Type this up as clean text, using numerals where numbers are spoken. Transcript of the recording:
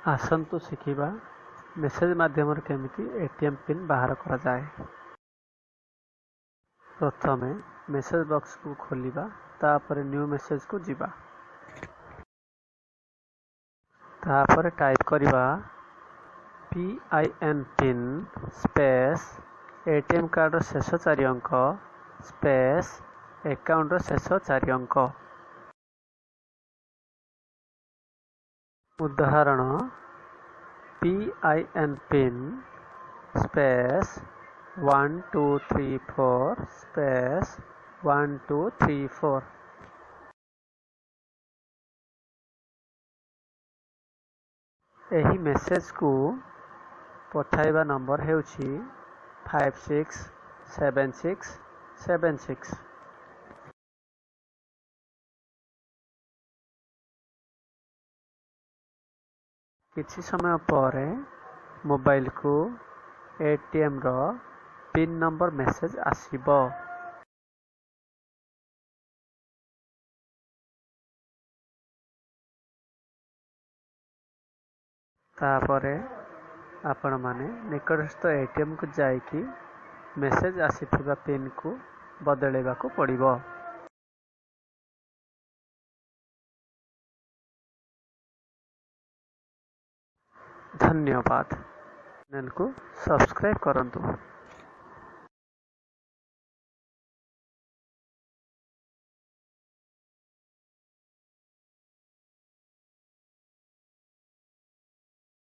ଆସନ୍ତୁ ଶିଖିବା ମେସେଜ୍ ମାଧ୍ୟମରେ କେମିତି ଏଟିଏମ୍ ପିନ୍ ବାହାର କରାଯାଏ। ପ୍ରଥମେ ମେସେଜ୍ ବକ୍ସକୁ ଖୋଲିବା, ତାପରେ ନ୍ୟୁ ମେସେଜକୁ ଯିବା। ତାପରେ ଟାଇପ୍ କରିବା PIN, pin space ATM କାର୍ଡ଼ର ଶେଷ ଚାରି ଅଙ୍କ ସ୍ପେସ୍ ଆକାଉଣ୍ଟର ଶେଷ ଚାରି ଅଙ୍କ। ଉଦାହରଣ, PIN pin space 1 2 3 4 space 1 2 3 4। ଏହି ମେସେଜକୁ ପଠାଇବା ନମ୍ବର ହେଉଛି 5 6 7 6 7 6। କିଛି ସମୟ ପରେ ମୋବାଇଲକୁ ଏଟିଏମ୍ର ପିନ୍ ନମ୍ବର ମେସେଜ୍ ଆସିବ। ତାପରେ ଆପଣମାନେ ନିକଟସ୍ଥ ଏଟିଏମ୍କୁ ଯାଇକି ମେସେଜ୍ ଆସିଥିବା ପିନ୍କୁ ବଦଳାଇବାକୁ ପଡ଼ିବ। ଧନ୍ୟବାଦ। ଚ୍ୟାନେଲକୁ ସବସ୍କ୍ରାଇବ୍ କରନ୍ତୁ।